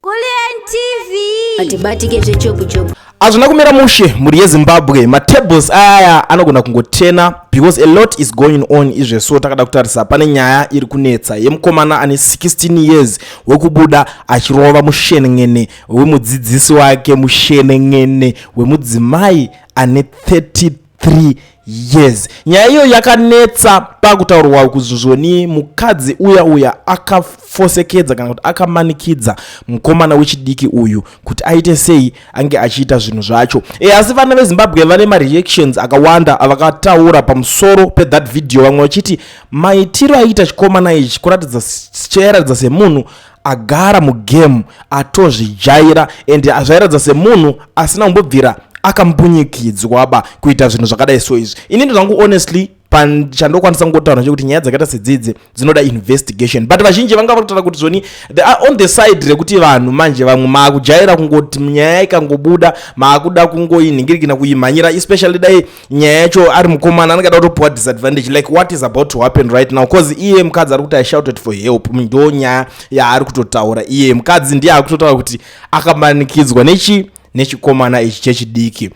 Kulliant TV. Hatibatike zvechopu chopu. Hazvina kumira mushe mhuri yeZimbabwe. Matables ayaya anogona kungotena because a lot is going on izveso. Takada kutarisa, pane nyaya iri kunetsa yemukomana ane 16 years wekubuda achirova musheneng'ene wemudzidzisi wake, musheneng'ene wemudzimai ane 33 years. Nyaya iyo yakanetsa pakutaurwa kuzvoni mukadzi uya uya akafosekedza kana kuti akamanikidza mukomana wechidiki uyu kuti aite sei, ange achiita zvinhu zvacho. Asi vana veZimbabwe vane mareactions akawanda avakataura pamusoro pethat video, vamwe vachiti maitiro aiita chikomana ichi kuratidza chairatidza semunhu agara mugame, atozvijaira, and zvairatidza semunhu asina kumbobvira akambunyikidzwa ba kuita zvinhu zvakadai. So izvi inini zvangu honestly chandokwanisa kungotaura ndechekuti nyaya dzakaita sedzidzi dzinoda investigation, but vazhinji vanga vari kutaura kuti zvoni they are on the side rekuti vanhu manje vamwe maakujaira kungoti nyaya ikangobuda maakuda kungoinhingirikina, kuimhanyira, especially dai nyaya yacho ari mukomana anenge ada kutopiwa disadvantage like what is about to happen right now, cause iye mukadzi ari kuti, "I shouted for help." Ndo nyaya yaari kutotaura. Iye mukadzi ndiye ari kutotaura kuti akamanikidzwa nechi nechikomana ichi chechidiki.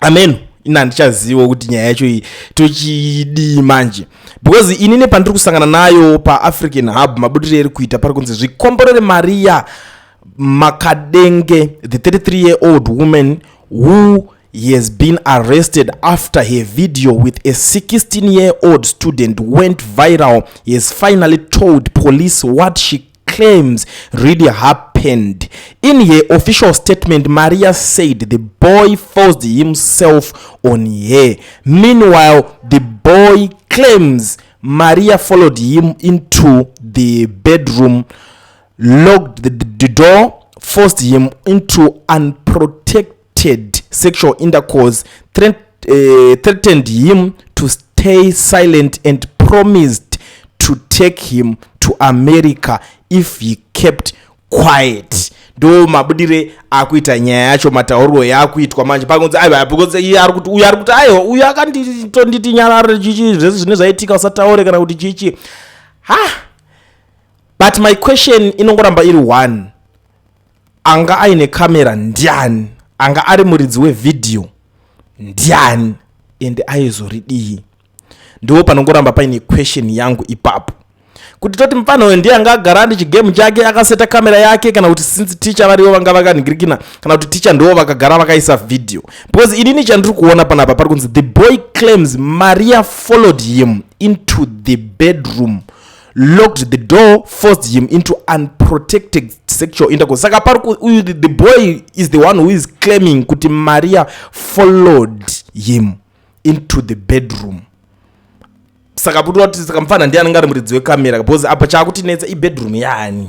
Amen. Ina handichaziva kuti nyaya yacho iyi tochidii manje, because inini pandiri kusangana nayo paAfrican Hub, mabudiro eri kuita pari kunzi Zvikomborere Maria Makadenge, the 33 year old woman who has been arrested after her video with a 16 year old student went viral, has finally told police what she claims really happened. In her official statement, Maria said the boy forced himself on her. Meanwhile, the boy claims Maria followed him into the bedroom, locked the door, forced him into unprotected sexual intercourse, threatened him to stay silent, and promised to take him to America if he kept quiet. Ndo mabudire akuita nyaya yacho, matauriro yaakuitwa manje pakunzi aiwa, because iye ari kuti, uyu ari kuti aiwa, uyu akanditonditi nyarare, chichi, zvese zvine zvaitika usataure kana kuti chichi ha. But my question inongoramba iri one: anga aine kamera ndiani? Anga ari muridzi wevhidhiyo ndiani? Ende aizoridii? Ndo panongoramba paine question yangu ipapo, kuti toti mufana uyu ndiye anga agara andi chigame chake, akaseta kamera yake, kana kuti since ticha varivo vanga vakanhingirikina, kana kuti ticha ndo vakagara vakaisa vhidhiyo? Because inini chandiri kuona panapa pari kunzi the boy claims Maria followed him into the bedroom, locked the door, forced him into unprotected sexual intercourse. Saka pari uyu the boy is the one who is claiming kuti Maria followed him into the bedroom. Saka kuti wati saka mufana ndiye anenge ari muridzi wekamera? Because apa chaakutinetsa ibedroom yaani?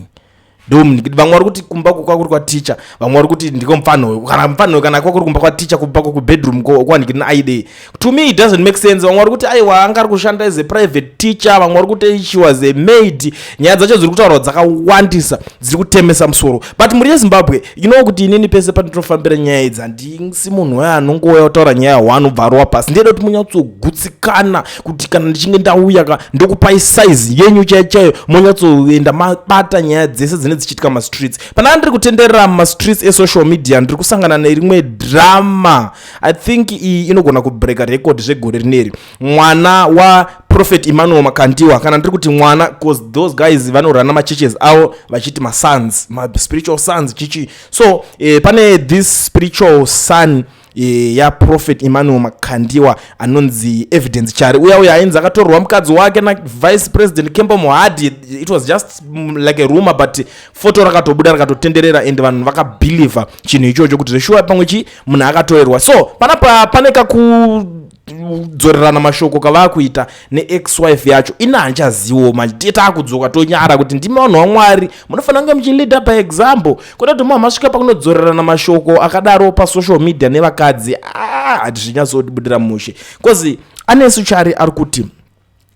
Ndo vamwe vari kuti kumba kwakuri kwaticha, vamwe vari kuti ndiko mufana, kana mufana kana kwakuri kumba kwaticha, kumba kubedroom kwanikiri aidei? To me it doesn't make sense. Vamwe vari kuti aiwa, anga ari kushanda as a private teacher, vamwe vari kuti she was a maid. Nyaya dzacho dziri kutaurwa dzakawandisa, dziri kutemesa musoro. But mhuri yeZimbabwe, you know kuti inini pese pandinofambira nyaya idzi handisi munhu waya anongouya kutaura nyaya one ubva arowa pasi. Ndiyeda kuti munyatsogutsikana kuti kana ndichinge ndauya ka, ndokupai size yenyu chaiyo chaiyo, monyatsoenda mabata nyaya dzese dzinenge dzichiitika mumastreets. Pana ndiri kutenderera mumastreets esocial media, ndiri kusangana nerimwe drama. I think iyi inogona kubreka record zvegore rineri. Mwana waProphet Emmanuel Makandiwa, kana ndiri kuti mwana cause those guys vanorana machurches avo vachiti masons, maspiritual sons, chichi. So pane this spiritual son yaProphet Emmanuel Makandiwa anonzi Evidence Chari, uya uya ainzi akatorwa mukadzi wake naVice President Kembo Mohadi. It was just like a rumor, but foto rakatobuda rakatotenderera and vanhu vakabhilivha chinhu ichocho kuti zveshuwa pamwe chi munhu akatorerwa. So panapa pane kakudzorerana mashoko kavakuita neex wife yacho. Ina handichaziwo manje, tiye taakudzoka tonyara kuti ndimi vanhu vaMwari, munofanira kunge muchileada by example, kwete kuti muhamasvika pakunodzorerana mashoko akadaro pasocial media nevakadzi. Ah, hatizvinyatsotibudira mushe, because Anesu Chari ari kuti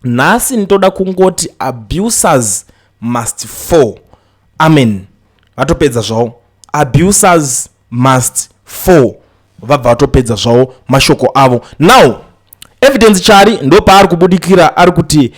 nhasi ndoda kungoti abusers must fall. Amen. Vatopedza zvavo, abusers must fall, vabva vatopedza zvavo mashoko avo. Now Evidence Chari ndo paari kubudikira ari kuti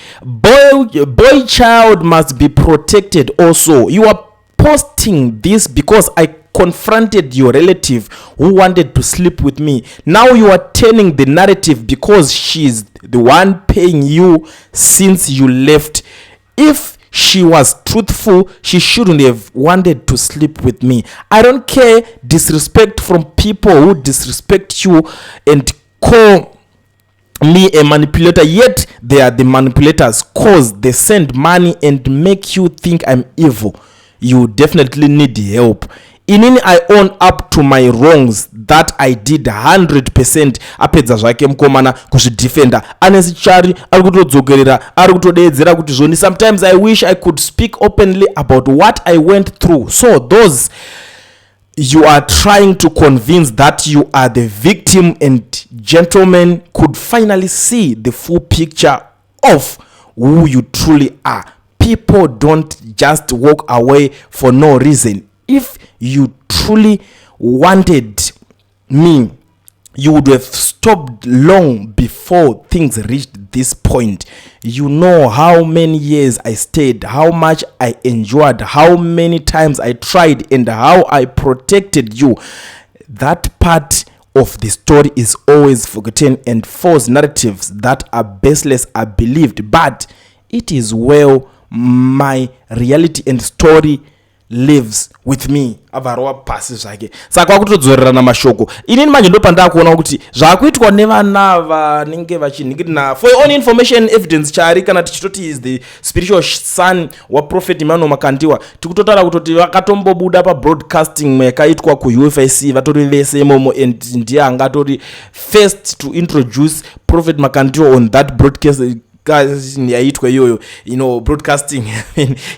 boy child must be protected also. You are posting this because I confronted your relative who wanted to sleep with me. Now you are turning the narrative because she's the one paying you since you left. If she was truthful, she shouldn't have wanted to sleep with me. I don't care disrespect from people who disrespect you and call me a manipulator, yet they are the manipulators, 'cause they send money and make you think I'm evil. You definitely need help. Inini, I own up to my wrongs that I did 100%. Apedza zvake mukomana kuzvidefenda. Anesi Chari ari kutodzokerera, ari kutodeedzera kuti zvoni, "Sometimes I wish I could speak openly about what I went through, so those you are trying to convince that you are the victim and gentlemen could finally see the full picture of who you truly are. People don't just walk away for no reason. If you truly wanted me, you would have stopped long before things reached this point. You know how many years I stayed, how much I endured, how many times I tried, and how I protected you. That part of the story is always forgotten and false narratives that are baseless are believed. But it is well, my reality and story lives with me." Abva pasi zvake. Saka kwakutodzorerana mashoko. Inini manje ndo pandakuona kuti zvaakuitwa nevana vanenge vachinhingirina. For your own information, Evidence Chari, kana tichitoti is the spiritual son waProphet Emmanuel Makandiwa, tikutotaura kutoti vakatombobuda pabroadcasting yakaitwa kuUFIC vatori vese imomo, and ndiye angatori first to introduce Prophet Makandiwa on that broadcast yaitwa iyoyo, broadcasting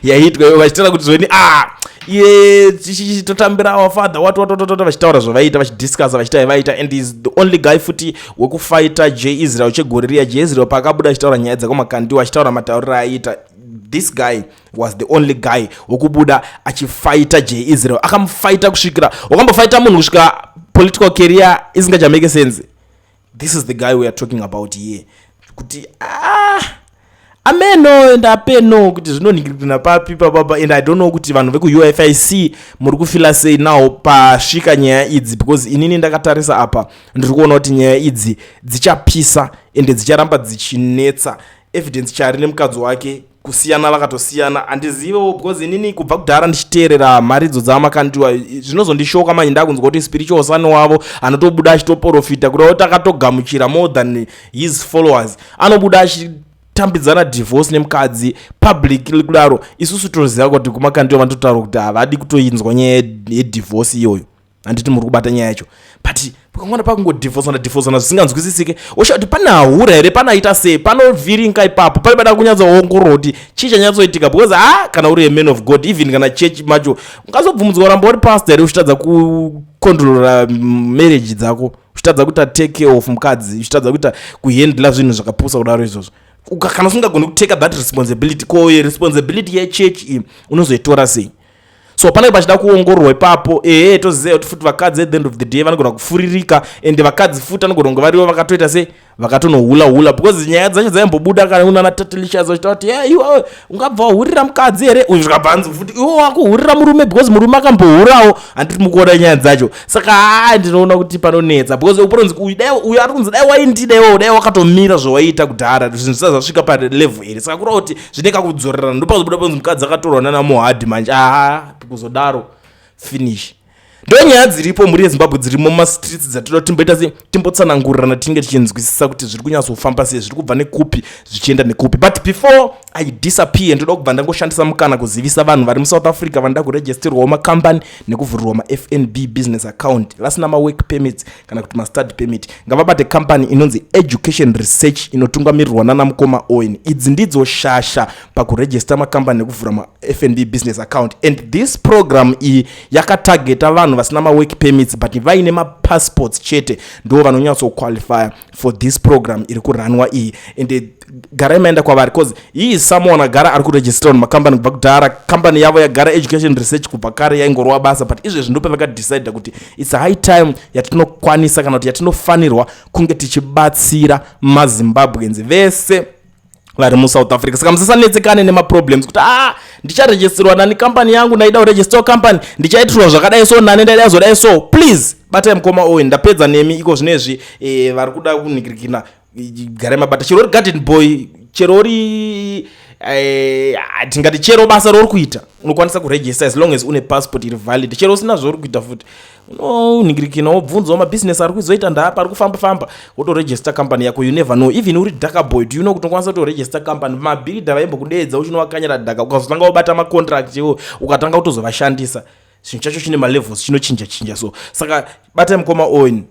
yaitwa iyoyo, vachitaura kuti zvoni, ah, iye totambira our father, what what what what, vachitaura zvavaita, vachidiscussa, vachita vaita. And is the only guy futi wekufighta J Israel chegore riya. J Israel paakabuda achitaura nyaya dzakamakandiwa, achitaura matauriro aiita, this guy was the only guy wekubuda achifighta J Israel. Akamufighta kusvikira wakambofighta munhu kusvika political career isingachamake sense. This is the guy we are talking about here, kuti ah, ameno and apeno kuti zvinonhingirikana papi papapa. And I don't know kuti vanhu vekuUFIC muri kufeela sei now pasvika nyaya idzi, because inini ndakatarisa apa, ndiri kuona kuti nyaya idzi dzichapisa ende dzicharamba dzichinetsa. Evidence Chari nemukadzi wake kusiyana, vakatosiyana, handizivewo, because inini kubva kudhara ndichiteerera mharidzo dzaMakandiwa, zvinozondishoka manje ndakunzwa kuti spiritual son wavo anotobuda achitoprofita, kuda kuti akatogamuchira more than his followers, anobuda achitambidzana divorce nemukadzi publicly kudaro. Isusu toziva kuti kuMakandiwa vanototaura kuti havadi kutoinzwa nyaya yedivorce iyoyo. Handiti muri kubata nyaya yacho? But pakangwana pakungodivhosana divhosana zvisinganzwisisike, osha kuti pane ahura here, panaita sei, panovhiringa ipapo, pane pada kunyatsoongorora kuti chii chanyatsoitika, because ha, kana uri a man of God, even kana chechi macho ungazobvumudzwa kuramba uri pastor here uchitadza kucontrolora marriage dzako, uchitadza kuita take care of mukadzi, uchitadza kuita kuhandla zvinhu zvakapusa kudaro izvozvo? Kana usingagoni kuteka that responsibility, ko responsibility yechechi iyi unozoitora sei? So panenge pachida kuongororwa ipapo. Ehe, toziva kuti futi vakadzi at the end of the day vanogona kufuririka, ende vakadzi futi vanogona kunge varivo vakatoita sei, vakatonohula hula, because nyaya dzacho dzaimbobuda kana unana Tatelicious vachitaura kuti, "Yeah, iwe ungabva wahurira mukadzi here?" Uyu zvikabva hanzi futi iwe wakuhurira murume because murume akambohurawo. Handiti mukuona nyaya dzacho? Saka haa, ndinoona kuti panonetsa, because upononzi uyu dai, uyu ari kunzi dai waindida iwewo, dai wakatomira zvawaiita kudhara, zvinhu zvisati zvasvika palevel iri. Saka kureva kuti zvine kakudzorerana. Ndopazobuda ponzi mukadzi akatorwa nana Mohadi manje. Aha, kuzodaro finish. Ndo nyaya dziripo, mhuri yeZimbabwe, dzirimo mumastreets, dzatoda timboita se timbotsanangurirana, tinge tichinzwisisa kuti zviri kunyatsofamba sei, zviri kubva nekupi zvichienda nekupi. But before I disappear, ndoda kubva ndangoshandisa mukana kuzivisa vanhu vari muSouth Africa vanoda kuregisterwawo makambani nekuvhurirwa maFNB business account vasina mawork permits kana kuti mastudy permit, ngavabate kambani inonzi Education Research inotungamirirwa nana mukoma Owen. Idzi ndidzo shasha pakuregister makambani nekuvhura maFNB business account. And this program iyi yakatargeta vanhu vasina mawork permits but vaine mapassports chete, ndo vanonyatsoqualifya for this program iri kuranwa iyi. And garai maenda kwavari, because he is someone agara ari kuregister vanhu makambani kubva kudhara. Kambani yavo yagara, Education Research, kubva kare yaingorova basa, but izvezvi ndo pavakadecida kuti it's high time yatinokwanisa kana kuti yatinofanirwa kunge tichibatsira maZimbabweans vese. Vari muSouth Africa, saka musasanetsekane nemaproblems kuti a ah, ndicharegisterwa nani company yangu, ndaida kuregisterwa company, ndichaitirwa zvakadai so nani, ndaida zodai so. Please batai mukoma Owen. Ndapedza nemi iko zvinezvi. Vari kuda kunhikirikina, garai mabata. Chero uri garden boy, chero uri tingati chero basa rauri kuita, unokwanisa kuregister as long as une passport iri valid. Chero usina zvauri kuita futi, unonhingirikina, wobvunzawo mabhizinesi ari kuzoita ndaapa, ari kufamba famba, wotoregister company yako. You never know. Even uri dhaka boy, do you know kuti unokwanisa kutoregister company? Mabhiridha vaimbokudeedza uchinovakanyira dhaka, ukazotanga wobata macontract iwo, ukatanga kutozovashandisa, chinhu chacho chine malevels, chinochinja chinja. So saka batai mukoma Owen.